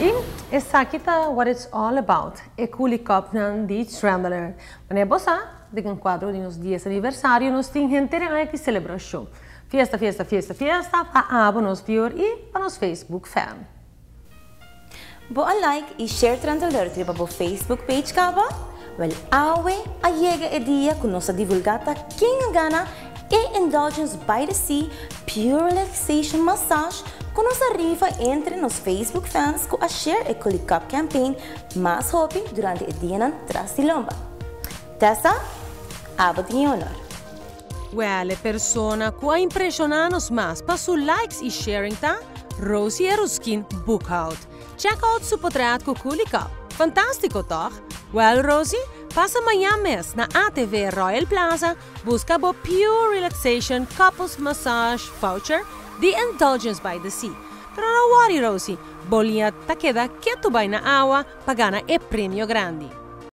Y esaki ta what it's all about, e Coolie Cupnan di Trend Alert. Manera bo sa, den cuadro di nos 10 aniversario nos tin henter aña celebracion. Fiesta, fiesta, fiesta, fiesta, pa abo nos viewer y pa nos Facebook fan. Bo a like y share Trend Alert riba bo Facebook page caba? Wel, awe a yega e dia cu nos a divulga ta ken a gana e Indulgence by the Sea Pure Relaxation Massage cu nos a rifa entre nos Facebook fans cu a share e Coolie Cup campaign mas hopi durante e dianan tras di lomba. Tessa, abo tin honor. Wel, e persona cu a impresiona nos mas pa su likes y sharing ta Rosie Eruskin Boekhout. Check out su portret cu Coolie Cup. Fantastico, toch? Well, Rosie, pasa mañan mes na ATV Royal Plaza, busca bo Pure Relaxation Couples Massage Voucher di Indulgence by the Sea. Pero no worry, Rosie, bo liña ta keda keto bay na awa pa gana e premio grandi.